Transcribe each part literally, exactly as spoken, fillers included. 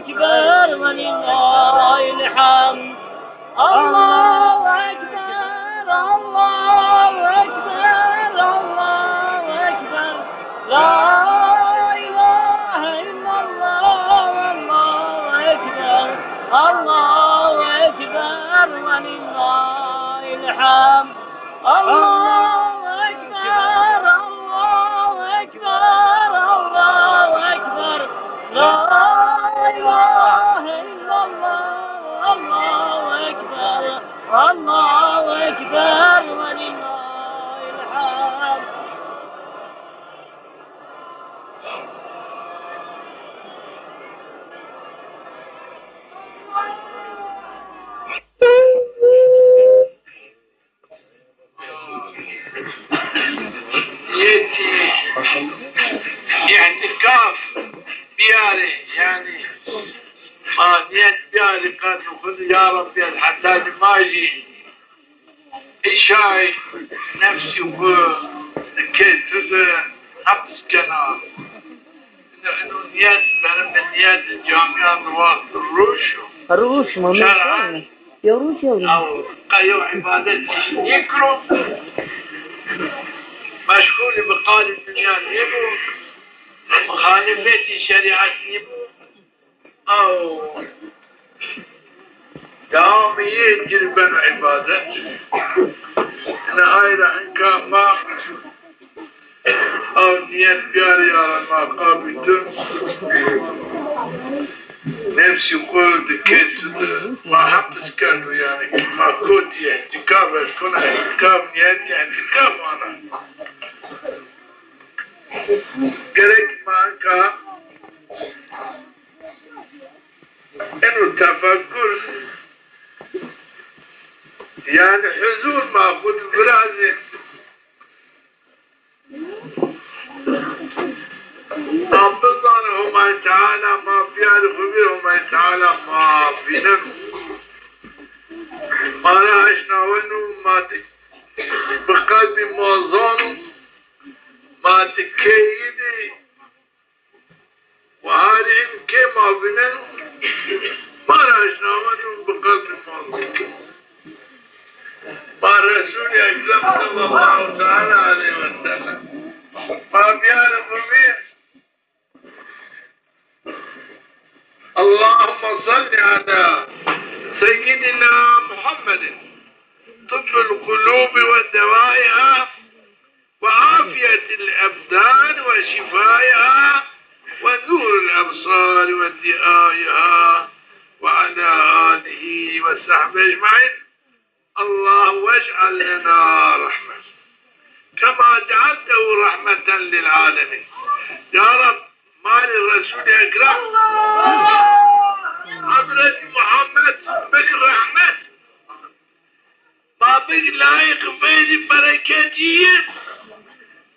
أكبر ولله الحمد. الله أكبر، الله أكبر، الله أكبر. لا إله إلا الله، الله أكبر، الله أكبر ولله الحمد. الله أكبر، الله أكبر، الله أكبر. لا إله إلا الله، الله أكبر، الله أكبر ولله الحمد. Niyetî îtîkaf biyarê, yanî ma niyet biyarê qelbê xwu de, ya Rebbî, ez hetajî ma jî îşay nefsî xwu di kê tu de heps kena. Ino, ino niyet, benim de niyet camîyan de waxt rûş o. Rûş ma, şer'an. Yo rûş, yo rûş. Ew qe yew îbadet nîkiro. Meşgûlî bi qalî dinya nîbo. Muxalifetî şerîet nîbo. Ew dewamî yê ci rê beno îbadet. Ina ay ra inka ma Ew niyet biyarê, ya Reb, ma qabî tu nefsî xwu di kê tu de ma heps kerdo, yanî ma kotî îtîkaf, ez kona îtîkaf, niyetî îtîkaf ana. Gerek ma inka eno tefekkur, yanî huzur ma xwu di virazê. Ma bizane Homay Teala ma biyarê xwu vîr, Homay Teala ma vîneno. Ma ra eşnaweno, ma di bi qelbî ma zano, ma di keyî de Weharî in kê ma vînen, ma ra eşnaweno, bi qelbî ma vînen. Ma Resûlî Ekrem sallallahu teala aleyhi ve sellem ma biyarê xwu vîr. اللهم صل على سيدنا محمد طب القلوب ودوائها وعافية الأبدان وشفائها ونور الأبصار وضيائها وعلى آله وصحبه أجمعين. اللهم اجعل لنا رحمة كما جعلته رحمة للعالمين. Ya Reb, ma rê Resûlî Ekrem, Hezretî Muhammed bik rehmet. Ma bik layîq feyzî bereketî yi.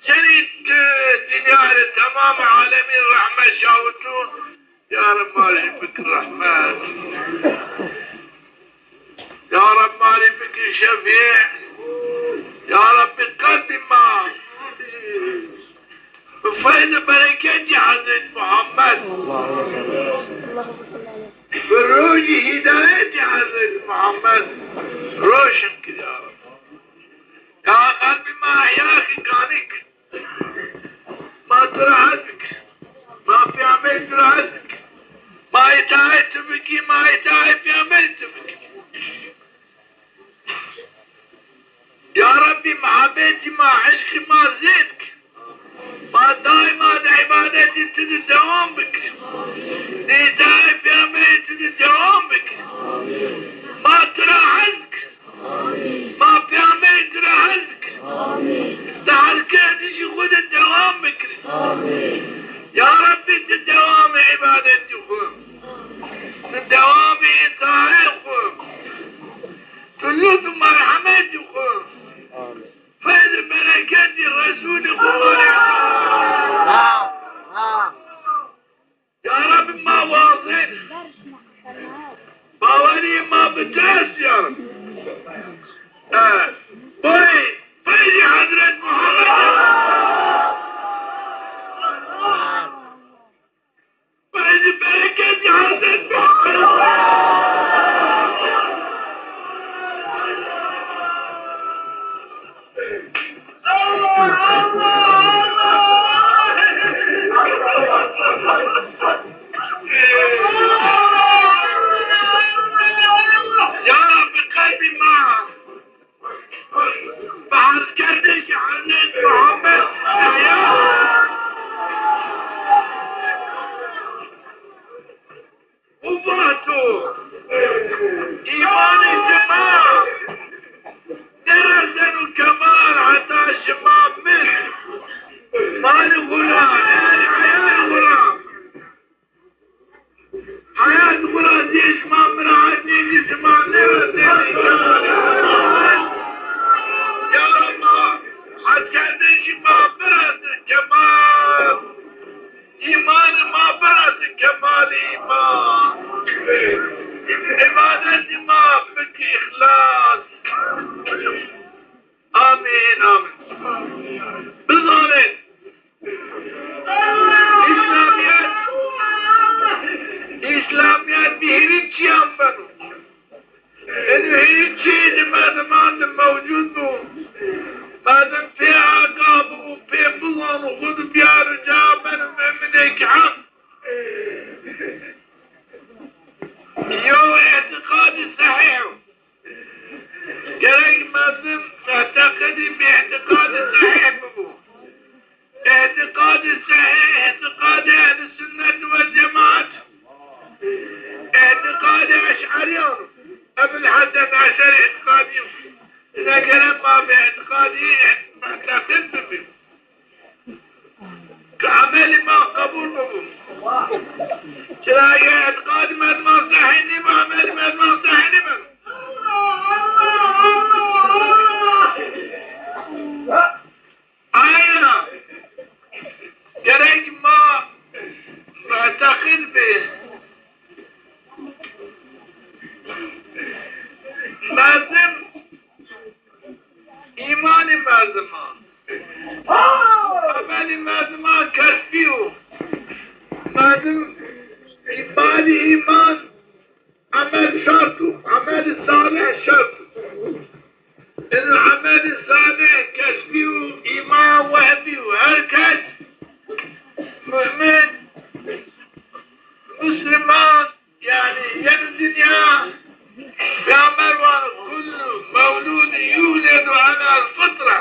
Senî tu dinya rê temamê alemîn rehmet şawito. Ya Reb, ma rê bik rehmet. Ya Reb, ma rê bik şefî. Ya Reb, bi qelbî ma bi feyz û bereketî Hezret Muhammed, bi rojî hîdayetî Hezret Muhammed roşn kir ya Reb. Ya qelbî ma ehya kî, ganî kî. Ma tu ra hes bikir. Ma Peyamberî tu ra hes bikir. Ma îtaet tu bikî, ma îtaet Peyamberî tu bikî. Ya Rebbî, muhabbetî ma, eşqî ma zêd ke. Ma daîma di îbadetî tu di dewam bikir. Di îtaetê Peyamberî tu di dewam bikir. Ma tu ra hez bikir. Ma Peyamberî tu ra hez bikir. Di hezkerdişî xwu di dewam bikir. Ya Rebbî, tu dewamê îbadetî xwu. Tu dewamê îtaetê xwu. Tu lutf û merhemetî xwu, feyz û bereketî Resûlî xwu ma rê. Ya Rebbî, ma wazên. Bawerî ma bi tu est ya Rebbî. E, boy, feyzî Hezret Muhammed. Feyzî bereketî Hezret Xura, eyalê, eyalê xura. Heyat xura zê şima mi ra hetê zî şima nêwestênê. Ya ma heskerdişî ma birasê kemal. Îmanê ma birasê kemalê îman. Îbadetê ma bikî îxlas. Amîn, amîn. Bizanê, Îslamîyet, Îslamîyet bi hîrê çîyan beno. Eno hîrê çî di merdiman de mewcud bo. Merdim pê agah bibo, pê bizano, xwu de biyaro ca, beno muminêk heq. Yo îtîqadî sehîh o. Gerek merdim muteqidî bi îtîqadî sehîh bibo. Îtîqadî sehîh, îtîqadî ehlî sunnet we cemaat, îtîqadî eş'erîyan o. Ebul Hesen Eş'erî îtîqadî yo. Îne gerek ma bi îtîqadî muteqid bibî. Ke emelî ma qebul bibo. Çira eger îtîqadî merdiman sehîh nîbo, emelî merdiman sehîh nîbeno. Aya gerek ma muteqid bê. Merdim Îmanê merdiman. Emelê merdiman kesbî yo. Merdim, badê îman emel şert o. Emelê salih şert o. Ino emelê salih kesbî yo, îman wehbî yo. Her kes mumin, musliman, yanî yeno dinya, Peyxamber vano, "Kullu mewludin yuledu alel fıtre."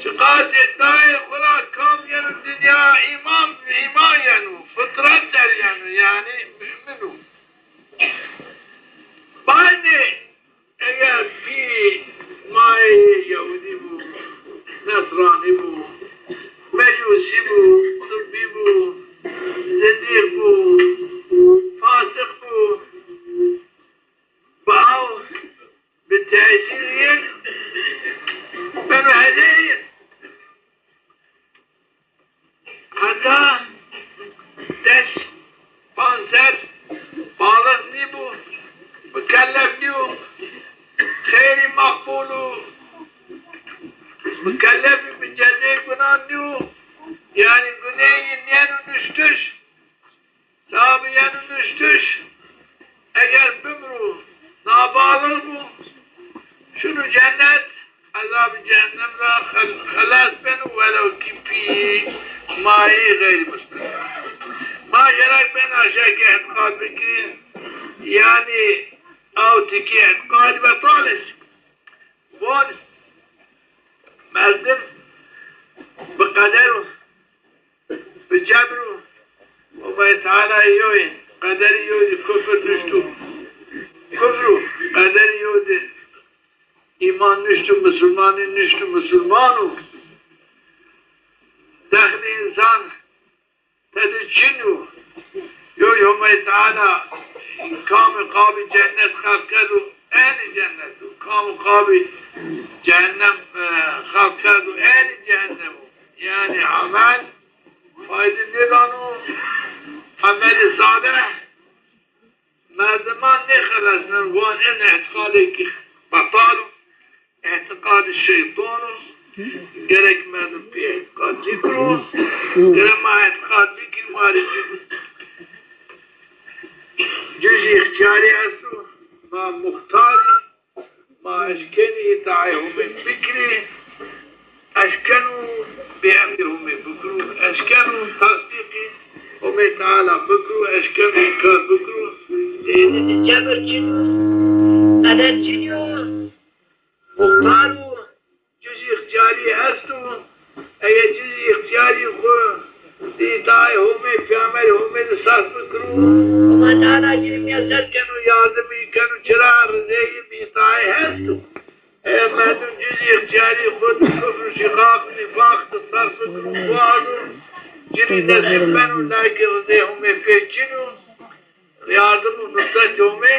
Çiqasê dayê xwu ra kam yeno dinya îman, îman yeno, fitret ser yeno, yanî mumin o. Baynê Eger pî mayê yewdî bû, nesranî bû, mecûsî bû, surbî bû, zindîq bû, fasiq bû, bi aw, bi tesîr yin beno hedeyî. Heta des panc sed balix nîbû, mukellef nîyo, xeyrî meqbul o, mukellefî bi cezê gunan nîyo, yanî guneyî nîyeno nuştiş. Tabî yeno nuştiş, eger bimro nabalix bû, şino cennet, ezabê cehennem ra xel-, xelas beno, welew kî pî, mayî, xeyrî muslim. Ma gerek bena şekî îtîqad bikirîn, yanî ew tikî îtîqadî betal est. Von merdim bi qeder o, bi cebr o. Homay Teala yo yê, qederî yo de kufr nuşto. Kufr o, qederî yo de îman nuşto, musulmanî nuşto, musulman o. Dexlê însan tede çin o. Yo, yo Homay Teala kamê qabî cennet xelq kerdo, enî cennet o. Kamê qabî cehennem, e, xelq kerdo, enî cehennem o. Yanî emel fayde nêdano, emelê salih merdiman nêxelesneno, wan eno îtîqadêkî betal o, îtîqadê şeytan o, gerek merdim pê îtîqad bikiro, gerek ma îtîqad bikir, ma rê bikir. Cuzî îxtîyarî esto, ma muxtar î, ma eşkenî îtaê Homê bikirî, eşkeno bêemrê Homê bikiro, eşkeno tesdîqê Homê Teala bikiro, eşkeno înkar bikiro. Ênî de cebir çin o, qeder çin o, muxtar o, cuzî îxtîyarî esto. Eger cuzî îxtîyarî xwu di îtaê Homê, pêxemberê Homê de sarf bikiro, Homa Teala ci rê mîyeser keno, yardimî keno, çira rizeyî bi îtaê esto. Eger merdim cuzî îxtîyarî xwu di kufr û Şîqaq, nîfaq, qisas, fikr û xwar û cinî nesîb beno, lakî rizê Homê pê çin o. Yardim û nusret Homê.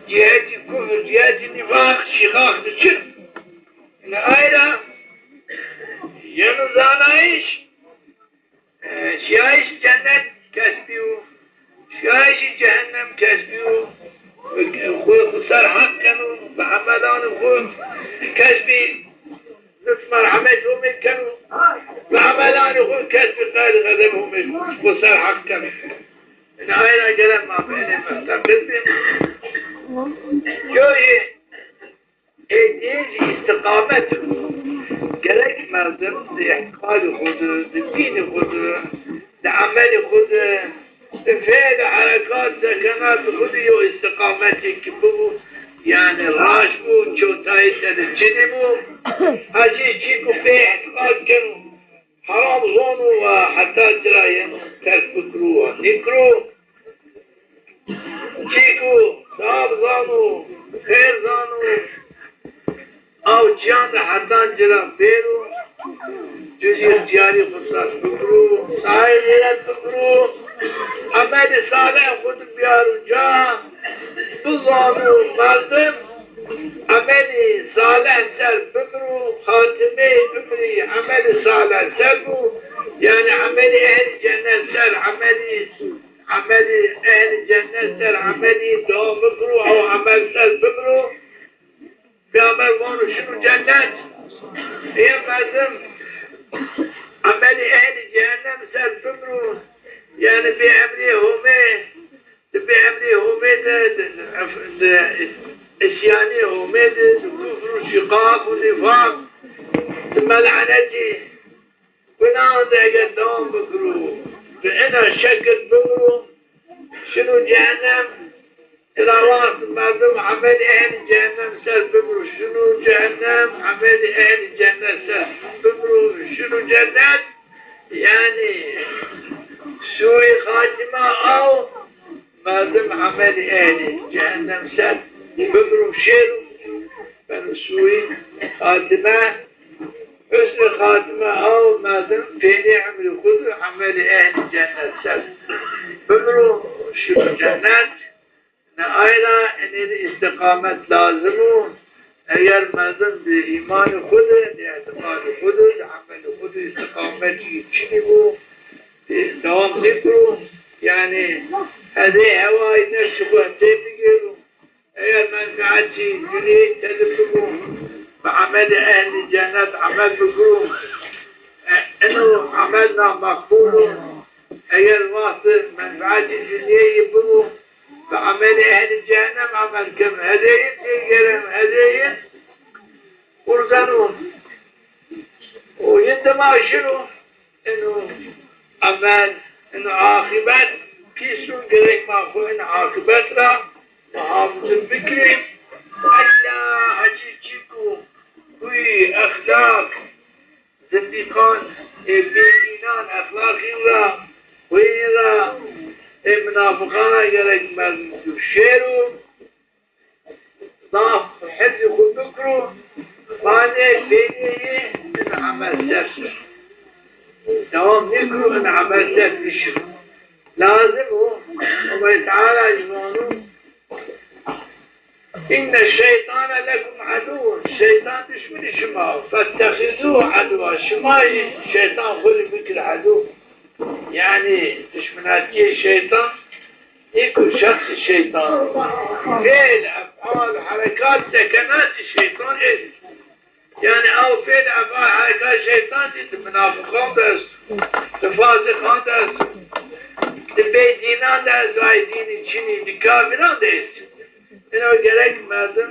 Cîhetî kufr, cîhetî nîfaq, şîqaq de çin. Ina ay ra yeno zanayîş, e, şiyayîş cennet kesbî û şiyayîşî cehennem kesbî û xwu, xwu ser heq keno, bi emelanê xwu kesbî lutf merhemet Homê keno, bi emelanê xwu kesbî qehr û xezeb Homê xwu ser heq keno. Ina ay ra gere ma bi enê meftem bibîn. Yo yê Ê dîn zî îstîqamet o. Gerek merdim di îtîqadî xwu de, di dînî xwu de, di emelî xwu de, di fêl û herekat, sekenatî xwu de yew îstîqametêkî bibo, yanî raşt bo, çewtayî tede çinî bo. Hecî çîko pê îtîqad keno, heram zano wa heta ci ra yeno terk bikiro wa nêkiro. Çîko zaf zano, xêr zano, aw çîyan de hetan ci ra bêro, ci zî îxtîyarî xwu sas bikiro, sahî xîret bikiro, emelî salih xwu de biyaro ca, bizano merdim emelî salih ser bimiro, xatimeyê umrî emelî salih ser bo, yanî emelî ehlî cennet ser, emelî, emelî ehlî cennet ser, emelî dewam bikiro, ew emel ser bimiro. Peyxamber vano şino cennet. Ê merdim emelî ehlî cehennem ser bimiro, yanî bê emrê Homê, di bê emrê Homê de, di, di îsyanê Homê de, di kufr û şîqaq û nîfaq, di melanetî gunan de eger dewam bikiro, bi ina şekil bimiro, şino cehennem. Ina waxt merdim emelî ehlî cehennem ser bimiro, şino cehennem, emelî ehlî cennet ser bimiro, şino cennet. Yanî sûî xatîme aw merdim emelî ehlî cehennem ser bimiro şêro, beno sûî xatîme. Husnî xatîme aw merdim pênê umrî xwu de emelî ehlî cennet ser bimiro, şino cennet. Ina ay ra inê de îstîqamet lazim o. Eger merdim di îmanî xwu de, di îtîqadî xwu de, di emelî xwu de îstîqametî çinî bo, di dewam nêkiro, yanî hedê hewayî nefsî xwu hetê bigêro. Eger menfeetî dinyayî tede bibo, bi emelî ehlî cennet emel bikiro, e, ino emel na meqbul o. Eger wextê menfeetî dinyayî bibo, bi emelî ehlî cehennem emel keno. Hedê yin têgêreno, hedê yin qurzeno. O yin dima şino, ino emel, ino aqîbet pîs o, gerek ma xwu in aqîbet ra muhafizî bikirî. Ella hecî çîko huyî, exlaq, zindîqan, ê bêdînan exlaqîn ra, huyîn ra, ê minafiqan ra gerek merdim şêro. Zaf hifzî xwu bikiro, badê pênê yê in emel ser. Dewam nêkiro, in emel ser nişiro. Lazim o, Homay Teala jî vano, "Inne şeytane lekum aduwwun." Şeytan dişminî şima o. "Fettexizuhu aduwwa." Şima yî şeytan xwu rê bikir aduw. Yanî dişminatîyê şeytan, nêko şexsî şeytan. Fêl, efal, herekat, sekenatî şeytan est. Yanî ew fêl, efal, herekat şeytan zî di minafiqan de est, di fasiqan de est, di bêdînan de est, ay dînî çinî, di kafiran de est. Ino gerek merdim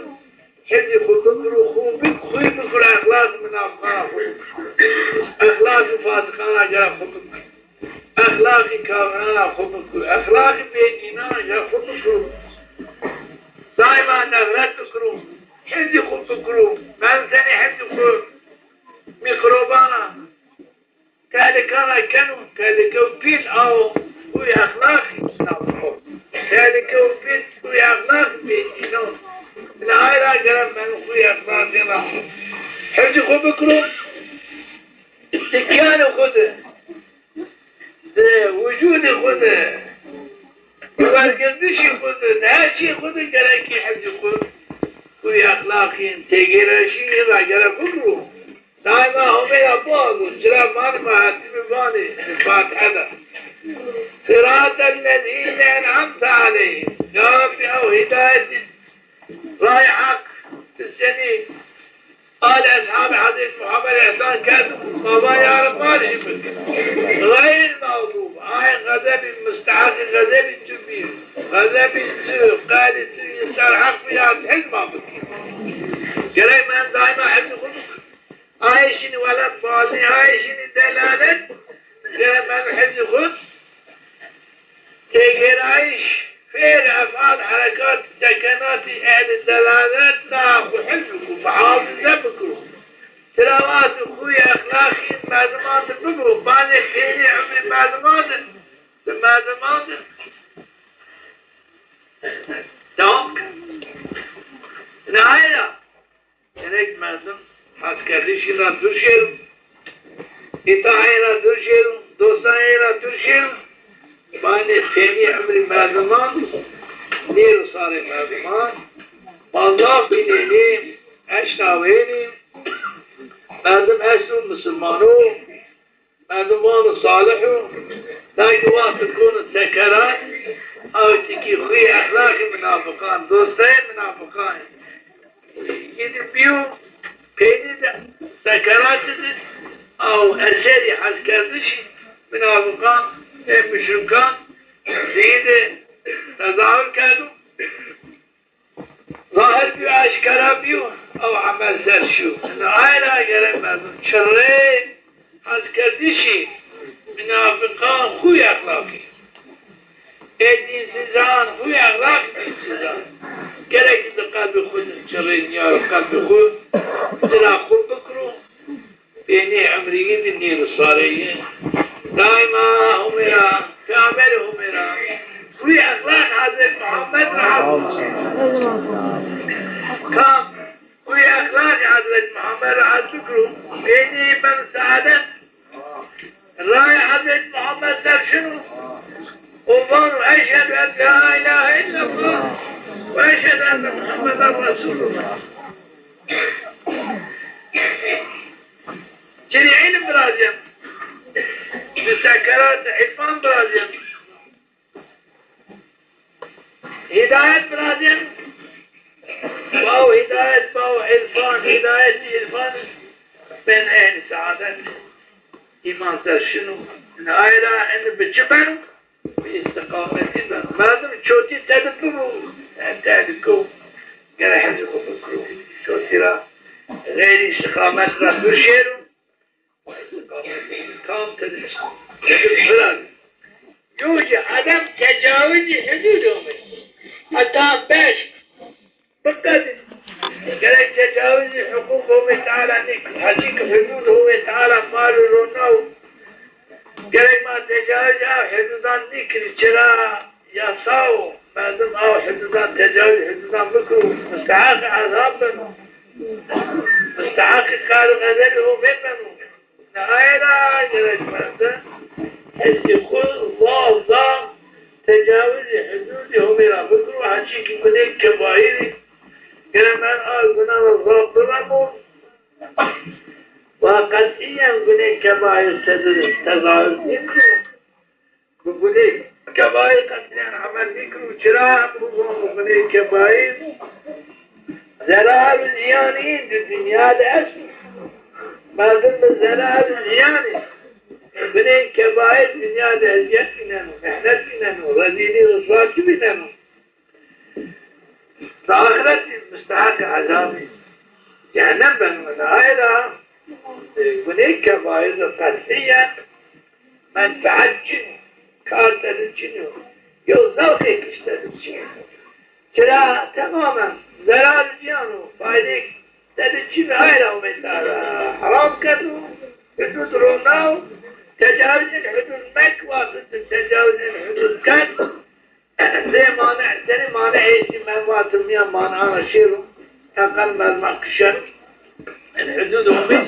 hifzî xwu bikiro, xwu bik-, xwu bikiro, exlaqî minafiqan ra xwu bikiro. Exlaqî fasiqan ra gerek xwu bikiro. Exlaqî kafiran ra xwu bikiro. Exlaqî bêdînan ra gerek xwu bikiro. Daîma nefret bikiro. Hifzî xwu bikiro. Merdim senî hifzî xwu mîkroban ra, tehlikan ra keno, tehlike û pîl aw, huy exlaqî Îslam o. Tehlike û pîl huy exlaqî bêdînan. Ina ay ra gere merdim huy exlaqî ra Hifzî xwu bikiro, di kîyanê xwu de, di wicûdê xwu de, di wergirdişî xwu de, di her çîyê xwu de gerekî hifzî xwu, xwu exlaqî, têgêrayîşî ra gerek bikiro. Daîma Homê ra biazo, ci ra vanê ma hetîbî vanê, di Fatihe de. Sirate lezîne en'amte aleyhim. Ya Rabbî, ew hîdayetî, ray heq, ti senî al eshabê Hezretî Muhammed îhsan kerd, ma va ya Rabbî, ma rê jî bike. Xeyrîl mexdûb, ay xezebî, musteheqî xezebî tu bî. Xezebî tu, qehrî tu, însan heq bî ya, ti hîz ma bikî. Gerek mend daîma hifzî xwu bikî. Ay şinî welat bazî, ay şinî delalet, gerek mend hifzî xwu, têgêrayîş, fêl, efal, herekat, sekenatî ehlî delalet ra xwu hifz bikiro, muhafize bikiro. Tirawatî xwu, exlaqî merdiman de bibo, banê pêrî umrî merdiman de, bi merdiman de dewam keno. Nihayet, gerek merdim heskerdişî ra dûr şêro, îtaayî ra dûr şêro, dostanî ra dûr şêro. Banê pêrî umrî merdiman, nêro sarê merdiman, ma zaf bînenî, eşnawênî, merdim esto misilman o, merdim vano salih o, lakin wexto kono sekerat, ew tikî xwî exlaqî minafiqan, dostayê minafiqan. Yedi bîyo peynî de sekeratî de, ew eserî heskerdişî minafiqan ê muşrikan zî de tezahur kerdo. Zahir bîyo, eşkera bîyo, ew emel ser şiyo. Ina ay ra gerek merdim çirrê heskerdişî minafiqan xwî exlaqî. Ê dînsizan xwî exlaqî dînsizan. Gerek di qelbê xwu di çirrê nîyaro qelbê xwu, di ra xwu bikiro. Peynî umrî yi di nêro sarê yi. Daîma Homê ra, peyxamberê Homê ra, xwî exlaq Hezret Muhammed ra hes bikiro. Kam xwî exlaq Hezret Muhammed ra hes bikiro, peynî beno seadet. Rayê Hezret Muhammed ser şino û vano, "Eşhedü en la ilahe illallah ve eşhedü enne Muhammeden Resulullah." Ci rê îlim virazîyeno. Di sekerat de îrfan virazîyeno. Hîdayet virazîyeno. Baw hîdayet, baw îrfan, hîdayetî îrfan ben ehlî seadet. Îman ser şino. Ina ay ra ene bi çi beno? Bi îstîqametî beno. Merdim çotî tede bibo, en tehlîke o. Gere hezî xwu bikiro. Çotî ra, xeyrî îstîqamet ra dûr şêro. Kam tede, tede virazî. Yo jî edem tecawizî hudûd ome. Heta beş biqedî. Gerek tecawizî huqûq Homê Teala nîkir. Heçî ki hudûd Homê Teala mal û rona o. Gerek ma tecawizî a hudûdan nîkirî. Çira? Yasa o, merdim aw hudûdan, tecawizî hudûdan bikiro, musteheqî ezab beno. Musteheqî qehr û xezebî Homê beno. Nihayet a gerek merdim hissî xwu zaf zaf tecawizî hudûdî Homê ra bikiro, heçî ki gunê kebaîrî. Gerek merdim a guna ra zaf bivemo. Wa qetîyen gunê kebaîr tede tezahur nîkiro. Bi gunê kebaîr qetîyen emel nîkiro. Çira? Bi gunê kebaîr zerar û zîyanî di dinya de esto. Merdim bi zerar û zîyanî gunê kebaîr dinya de ezîyet vîneno, mehnet vîneno, rezîlî, riswatî vîneno. Di axiretî musteheqî ezabî cehennem beno. Nihayet a, e, gunê kebaîr de qetîyen menfeet çin o, kar tede çin o, yew zewqêk tede çin o. Çira? Temamen zerar zîyan o, faydêk tede çin o. Ay ra Homê Teala heram kerdo, hudûd ronaw, tecawizên hudûd mek, wexto ti tecawizên hudûd kerd, Zê mane, serê mane ê zî men vatim ya mane ana şêro, teqel merma kişeno. Yanî hudûd Homê,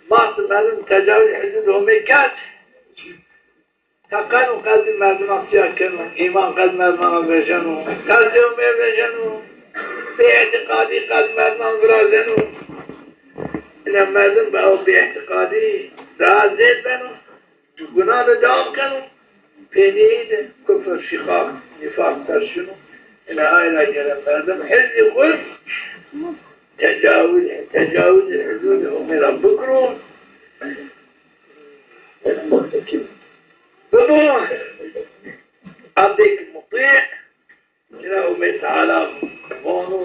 ma merdim tecawuz hudûd Homê kerd. Teqeno qelbê merdiman pîya keno, îman qelb merdiman ra vejeno, tersê Homê vejeno, bêîtîqadî qelb merdiman virazeno. Ina merdim bi ew bêîtîqadî daha zêd beno. Guna de dewam keno, peynîyê de kufr, şîqaq, nîfaq ser şino. Ina ay ra gere merdim hizbê xwu tecawuz, tecawuz hudûd Homê ra bikiro. Bibo abdêk mutî. Ina Homê Teala vano,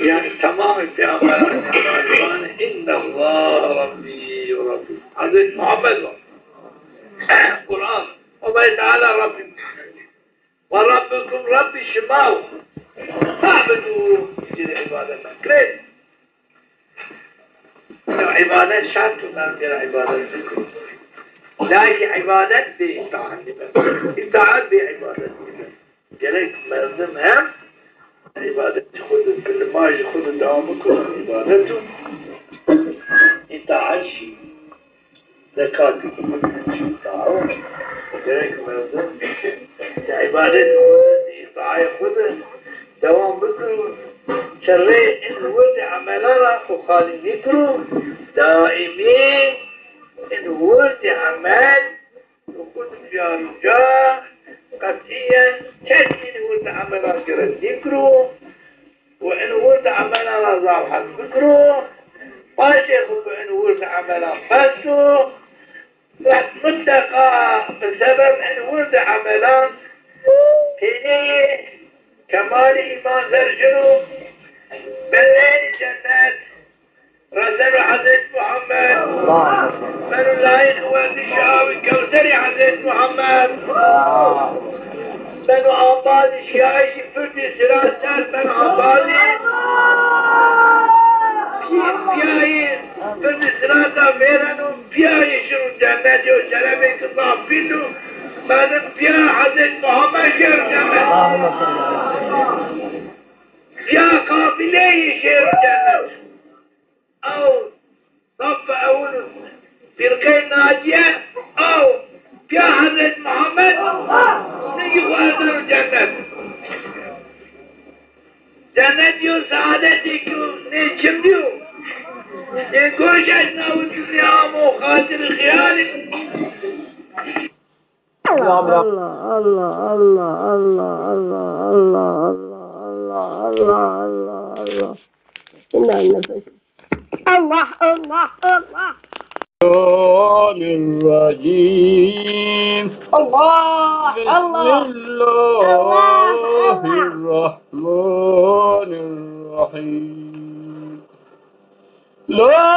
yanî temamê peyxamberan vanê, "Înne Allahe Rabbî we Rabbî." Hezret Muhammed vano. Quran, Homê Teala Rabbî. "We Rabbukum", Rabbî şima o. "Fe'budû", ci rê îbadet kerê. Ya îbadet şert o, merdim gere îbadet bikiro. Lakin îbadet bê îtaet nîbeno. Îtaet bê îbadet nîbeno. Gerek merdim hem îbadetê xwu de, limajê xwu de dewam bikiro, îbadet û îtaet jî. Zekatê xwu de, îtaet. Gerek merdim îbadetê xwu de, îtaetê xwu de dewam bikiro. Çirrê in wirdê emelan ra xwu xalî nîkiro. Daîmî in wirdê emel Û xwu di pîya û ca qetîyen kes in wirdê emelan gire nîkiro û in wirdê emelan ra zaf hes bikiro. Paşê xwu bi in wirdê emelan bes o. Wext mutleqa bi sebeb in wirdê emelan peynîyê kemalê îman ser şino, benê cennet. Reseno Hezret Muhammed. Beno layiqê werdişê awê kewserê Hezret Muhammed. Beno ambazê şiyayîşê pirdê sirat ser, beno ambazê pî-, pîyayê pirdê sirata vêreno, pîyayê şino cennet, yew şerefêk zaf pîl o. Merdim pîya Hezret Muhammed şêro cennet. Pîya qabileyê şêro cennet. Aw, safê ewil û firqeyê nacîye, aw, pîya Hezret Muhammed, ningî xwu erdeno cennet. Cennet yo saadetêk yo nê çimdî yo. Ê goş ez nawi dinya amo xatirê xiyalê. Allah, Allah, Allah. Bunlar nefes. Allah, Allah, Allah. الشيطان الرجيم. Allah, بسم Allah. الله الرحمن الرحيم. لا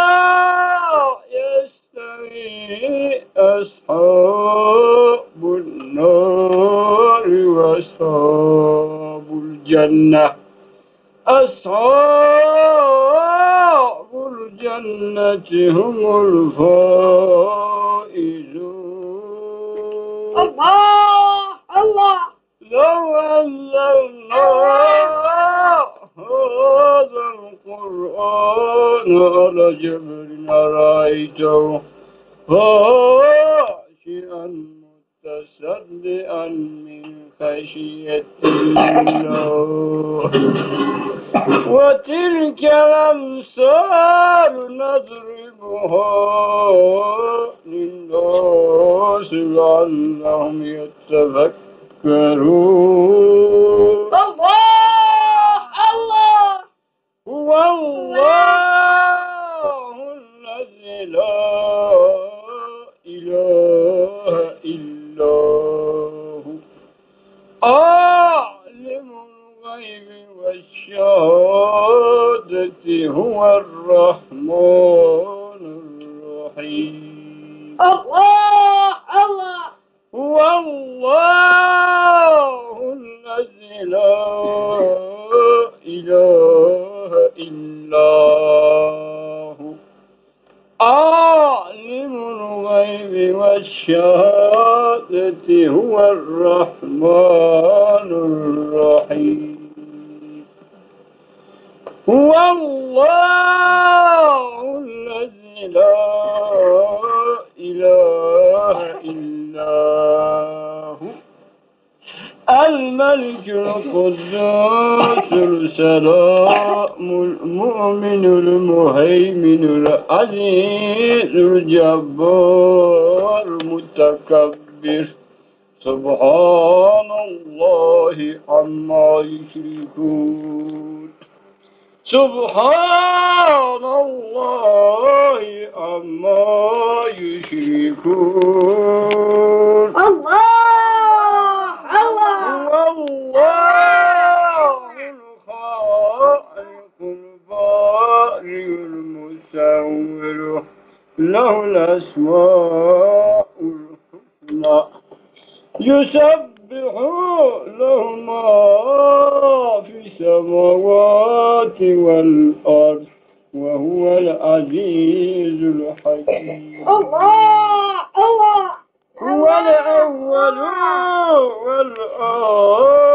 يستوي أصحاب النار وأصحاب الجنة. أصحاب الجنة هم الفائزون. الله، الله. لو أنزلنا هذا القرآن على جبل لرأيته خاشعا متصدعا من خشية الله. وتلك الأمثال نضربها للناس لعلهم يتفكرون. الله، الله. هو الله الذي لا إله إلا هو عالم الغيب والشهادة هو الرحمن الرحيم. الله، الله. هو الله الذي لا إله إلا هو عالم الغيب والشهادة هو الرحمن الرحيم. هو الله الذي لا إله إلا هو الملك القدوس السلام المؤمن المهيمن العزيز الجبار المتكبر. سبحان الله عما يشركون. سبحان الله عما يشركون. الله، الله. هو الله الخالق البارئ المصور، له الأسماء الحسنى. يسبح له ما في السماوات والأرض وهو العزيز الحكيم. الله، الله. هو الأول والآخر